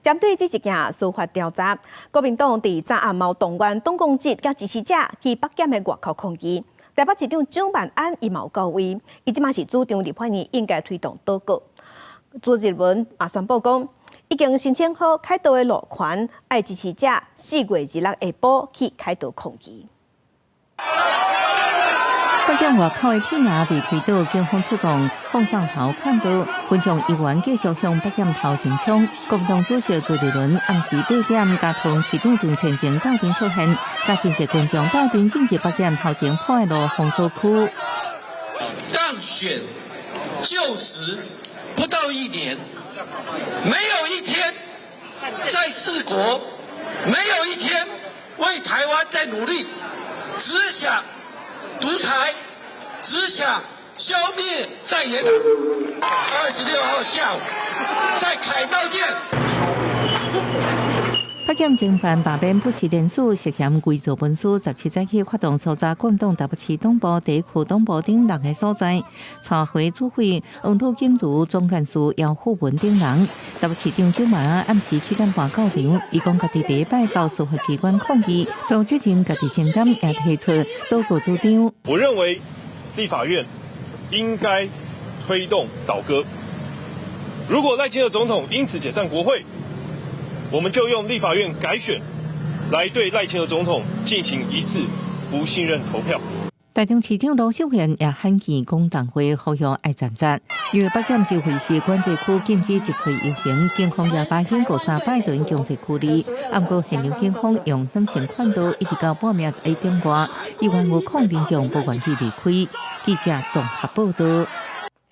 針對這一件司法調查，國民黨佇昨暗嘛動員黨公職佮支持者去北檢的外口抗議。台北市長蔣萬安伊嘛有到位，伊這馬是主張立法院應該推動倒閣。朱立倫也宣布講，已經申請好凱道的路權，愛支持者4月26下晡去凱道抗議。北檢外口的鐵欄被推倒，警方出動放送頭勸導，群眾依然繼續向北檢頭前衝。國民黨主席朱立倫暗時8點，共同市長陳情鬥陣出現，佮真濟群眾鬥陣進入北檢頭前博愛路封鎖區。當選就職不到一年，沒有一天在治國，沒有一天為台灣在努力，只想獨裁，只想消滅在野黨。26號下午，在凱道見。北檢偵辦罷免不實連署涉嫌偽造文書，17早起發動搜查國民黨台北市黨部、地區黨部等六个所在，查獲主委黃呂錦茹、總幹事姚富文等人。台北市長蔣萬安暗時7點半到場，伊講家己第一擺到司法機關抗議，所以責任家己承擔，也提出倒閣主張。我認為立法院應該推動倒閣。如果賴清德總統因此解散國會，我們就用立法院改選來對賴清德總統進行一次不信任投票。台中市長盧秀燕也罕見講重話，呼籲愛站站。因為北檢集會時管制區禁止集會遊行，警方也把警過三擺對𪜶強制驅離。毋過現場警方用軟性勸導，一直到半暝11點外，依然有抗民眾無願意離開。記者綜合報道。